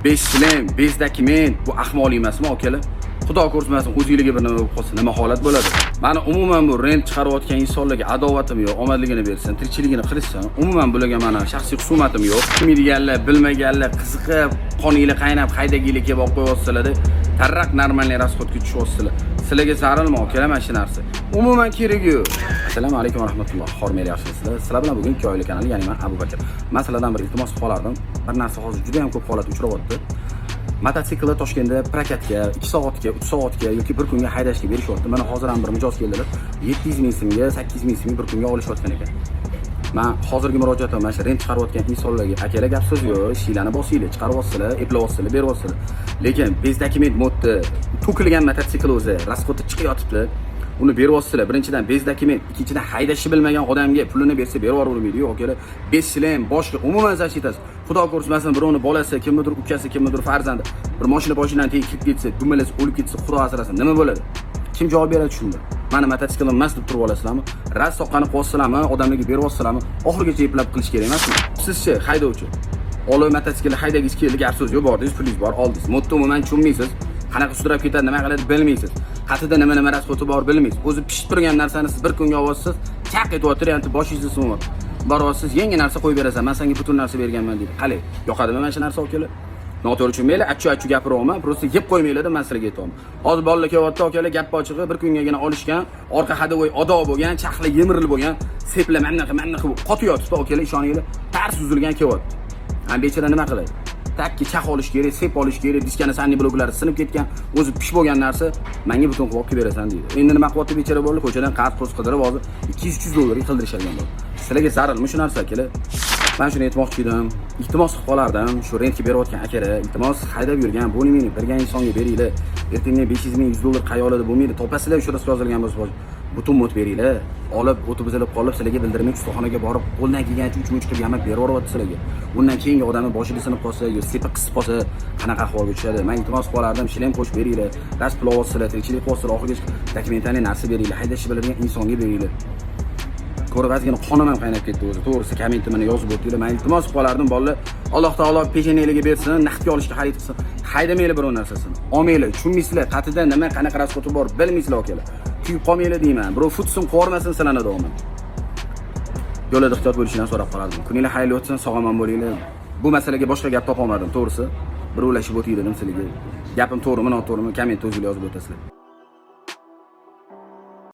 Без шлем, без документ, bu ahmoqlik emasmi, akalar? Xudo ko'rsatmasin, o'zingizga bir nima bo'lib qolsa, nima holat bo'ladi? Mani umuman bu rent chiqarayotgan insonlarga adovatim yo'q, omadligini bersin, tirikchiligini qilishsin. Umuman bularga mani shaxsiy husumatim yo'q. Bilmaydiganlar, bilmaganlar, qiziqib, qoninglar qaynab, haydaginglar kelib olib qo'yyapsizlar-da, tarraq нормальный расход ga tushyapsizlar. Sizlarga zarurmi, akalar, mana shu narsa? Umuman keragi yo'q. Assalomu alaykum va rahmatulloh. Hormeli, yaxshimisizlar? Sizlar bilan bugun ikki oila kanali, ya'ni men Abu Bakr. Men sizlardan bir iltimos qilib qolardim. Bir narsa hozir juda ham ko'p holat uchrayapti. Mototsiklni Toshkentda prokatga 2 soatga, 3 soatga yoki bir kunga haydashga berishyapti. Mana hozir ham bir mijoz keldilar. 700 ming so'mga, 800 ming so'mga bir kunga olishayotgan ekan. Man hozirgi murojaatim mana shu rent chiqarayotgan insonlarga: akalar, gap so'z yo'q, ishinglarni bosinglar, chiqaryapsizlar, eplayapsizlar, beryapsizlar. Lekin без документ modda to'kilgan mototsikl o'zi расход i chiqayotibdi. Uni beryapsizlar. Birinchidan, без документ, ikkinchidan, haydashni bilmagan odamga pulini bersa berib yuboravermaydi. Yo'q, akalar, без шлем, boshqa umuman защита siz. Xudo ko'rsatmasin, birovni bolasi, kimnidir ukasi, kimnidir farzandi bir mashina boshidan tegib kirib ketsa, dumalasa, o'lib ketsa, Xudo asrasin, nima bo'ladi? Kim javob beradi shunda? Mani mototsiklim emas deb turib olasizlarmi? Ras soqqani qilyapsizlarmi? Odamlarga beryapsizlarmi? Oxirigacha eplab qilish kerak emasmi? Sizchi, haydovchi, olib mototsiklni haydagingiz keldi, gap so'z yo'q, bordingiz, pulingiz bor, oldingiz. Moto umuman tushunmaysiz. Qanaqa sudrab ketadi, nima qiladi bilmaysiz. Qatida nima nima расход i bor bilmaysiz. O'zi pishib turgan narsani siz bir kunga olyapsiz, chaq etyapti, yanti boshingizni suvib. Boryapsiz, yangi narsa qo'yib berasan, men senga butun narsa berganman deydi. Qalay? Yoqadimi mana shu narsa, akalar? Noto'g'ri tushunmanglar, achu achu gapiryapman, просто yeb qo'ymanglar deb man sizlarga aytyapman. Hozir bolalar kelyapti, akalar, gap ochig'i, bir kungagina olishgan, orqa ходовой odo bo'lgan, chaqli yemirilib bo'lgan, seplar mana bunaqa, mana bunaqa qotib yotibdi, akalar, ishoninglar, tars uzilgan kelyapti. Ha, bechora nima qiladi? Takki chaq olish kerak, sep olish kerak, diskani сальник bloklari sinib ketgan, o'zi pish bo'lgan narsa, menga butun qilib olib kelib berasan deydi. Endi nima qilyapti bechora bolalar? Ko'chadan qarz qurz qidirib hozir 200-300 dollarga qildirishadigan bo'ldi. Sizlarga zarurmi shu narsa, akalar? Man shuni aytmoqchi edim. Iltimos qilib qolardim, shu rentga berayotgan akalar, iltimos, haydab yurgan, bo'lmaydi, bergan insonga beringlar. Ertaga 500 ming, 100 dollar qayolida bo'lmaydi. Topasizlar, o'sha yozilgan bo'lsa, butun mot beringlar. Olib, o'tib buzilib qolib, sizlarga bildirmay ustaxonaga borib, qo'ldan kelgancha uch-much qilib yamab beraveryapti sizlarga. Undan keyingi odamni boshida sinib qolsa, yo sepi qisib qolsa, qanaqa ahvolga tushadi? Man iltimos qilib qolardim, шлем qo'shib beringlar. Ras pul olyapsizlar, tirikchilik qilyapsizlar, oxirigacha документальный narsa beringlar, haydashni biladigan insonga beringlar. Ko'rib ozgina qonim ham qaynab ketdi o'zi. To'g'risi, kommentni mana yozib o'tdinglar. Men iltimos qilib qolardim, bolalar. Alloh taolo peshonanglarga bersin, naqdga olishga harakat qilsin. Haydamanglar biror narsasini. Olmanglar, tushunmaysizlar, qatida nima, qanaqa расход i bor bilmaysizlar, akalar. Kuyib qolmanglar deyman. Birov futsin qilib sizlarni deyman. Yo'lda ehtiyot bo'lishini so'rab qolardim. Kuninglar xayrli o'tsin, sog' omon bo'linglar. Bu masalaga boshqa gap topolmadim, to'g'risi. Bir ulashib o'tay dedim sizlarga. Gapim to'g'rimi, noto'g'rimi, kommentda o'zinglar yozib o'tasizlar.